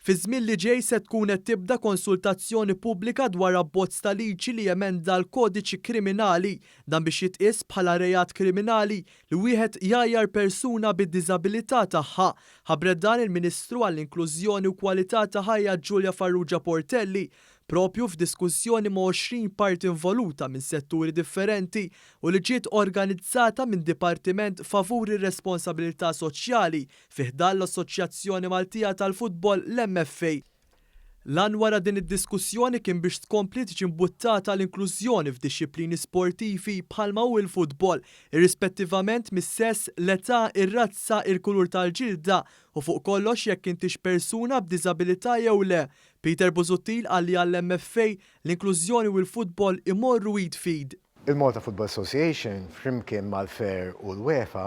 Fiż-żmien li ġej se tkun qed tibda konsultazzjoni pubblika dwar abbozz ta' liġi li jemenda l-Kodiċi Kriminali, dan biex jitqies bħala reat kriminali li wieħed jgħajjar persuna bid-diżabilità tagħha. Ħabbret dan il-Ministru għall-Inklużjoni u Kwalità ta' Ħajja Julia Farrugia Portelli propju f'diskussjoni ma' 20 parti involuta minn setturi differenti u li ġiet organizzata minn Dipartiment favur ir-Responsabilità Soċjali fi ħdan l-Assoċjazzjoni Maltija tal-Futbol, l-MFA. L-għan wara din id-diskussjoni kien biex tkompli tiġi mbuttata l-inklużjoni f'dixxiplini sportivi bħalma hu l-futbol, irrispettivament mis-sess, l-età, ir-razza, il-kulur tal-ġilda u fuq kollox jekk intix persuna b'diżabilità jew le. Peter Busuttil qal li għall-MFA, l-inklużjoni u l-futbol imorru id f'id. Il-Malta Football Association flimkien mal-FAIR u l-UEFA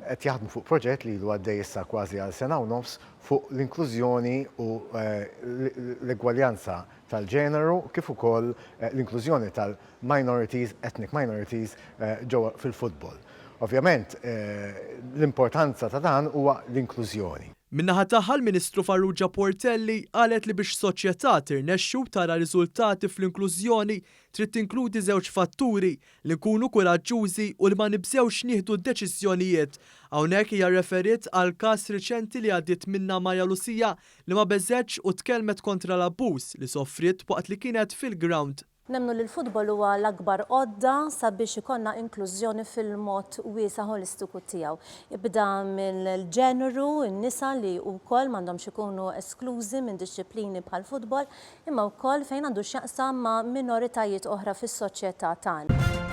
qed jaħdmu fuq proġett li ilu għaddej issa kważi għal sena u nofs fuq l-inklużjoni u l-egwaljanza tal-ġeneru kif ukoll l-inklużjoni tal-minorities, ethnic minorities ġewwa fil-futbol. Ovvjament l-importanza ta' dan huwa l-inklużjoni. Min-naħa tagħha l-Ministru Farrugia Portelli qalet li biex soċjetà tirnexxi u tara riżultati fl-inklużjoni trid tinkludi żewġ fatturi, li nkunu kuraġġużi u li ma nibżgħux nieħdu deċiżjonijiet. Hawnhekk hija rreferiet għal każ riċenti li għaddiet minnha Maja Lucia li ma beżgħetx u tkellmet kontra l-abbuż li sofriet waqt li kienet fil-grawnd. Nemmnu li l-futbol huwa l-akbar għodda sabiex ikollna inklużjoni fil-mod wiesa' ħolistiku tiegħu. Ibda mill-ġeneru, in-nisa li wkoll m'għandhomx ikunu esklużi minn dixxiplini bħall-futbol, imma wkoll fejn għandu x'jaqsam ma' minoritajiet oħra fis-soċjetà tagħna.